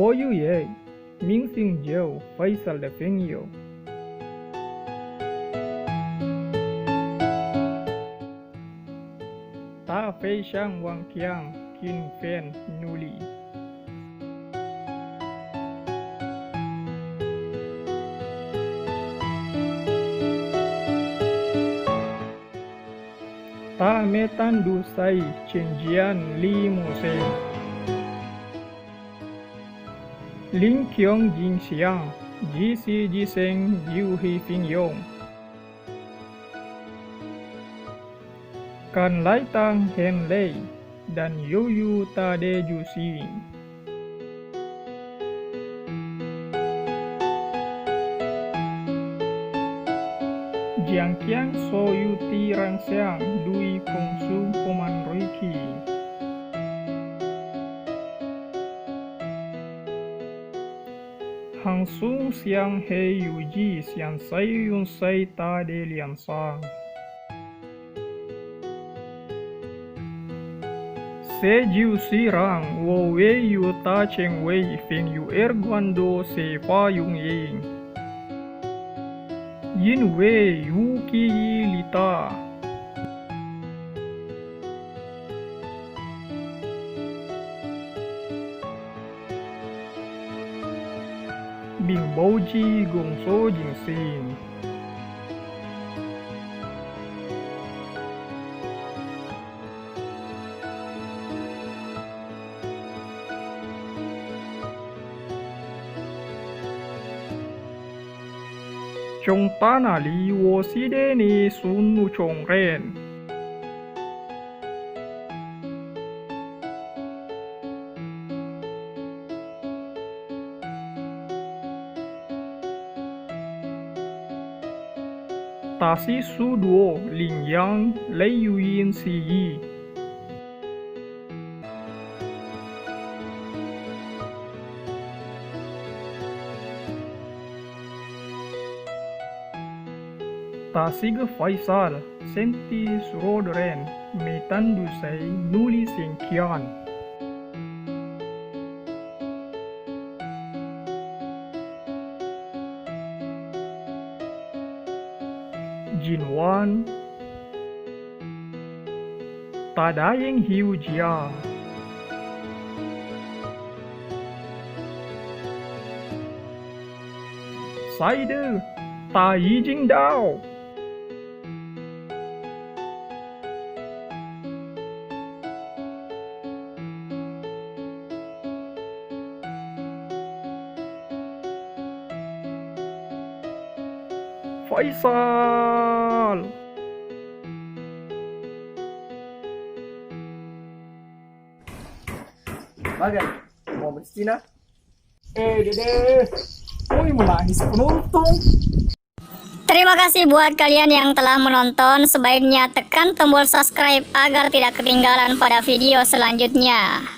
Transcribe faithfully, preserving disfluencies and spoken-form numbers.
Oyu ye, Ming Sing Jeo, Faisal de Feng Yo. Ta Fei Shang Wang Qiang, Kin Fen Nuli. Ta Metan Du Sai, Chen Jian Li Mo Seng. Ling Qiong Jing Xiang, Ji Si Ji Seng, Jiu Hi Fing Yong. Kan Lai Tang Hen Lei, dan Yu Yu Ta De Ju Sing. Jiang Qiang So Yu Ti Rang Xiang, Dui Kong Sung Poman Rui Ki. Hang Sung Siang Hei Yu Ji Sian Sai Yun Sai Ta De Lian Sang. Se Jiu Si Rang Wo Wei Yu Ta Cheng Wei Feng Yu Er Guan Do Se Fa Yung Ying. Yin Wei Yu Ki Yi Li Ta. Bing Bouji Gong So Jing Sing. Cong Tana Li Wo Si De Ni Sun Nu Cong Ren. Tasi Su Duo Ling Yang Lei Yuyin Si Yi. Tasig Faisal, Senti Surodoren, Meitan Dusai, Nuli Sengkian. Jinwan, Tadayeng Hiu Jia. Saide, Taijing Dao. Faisal. Magai, mau bersina? Eh, Dede. Woi, menangis penonton. Terima kasih buat kalian yang telah menonton. Sebaiknya tekan tombol subscribe agar tidak ketinggalan pada video selanjutnya.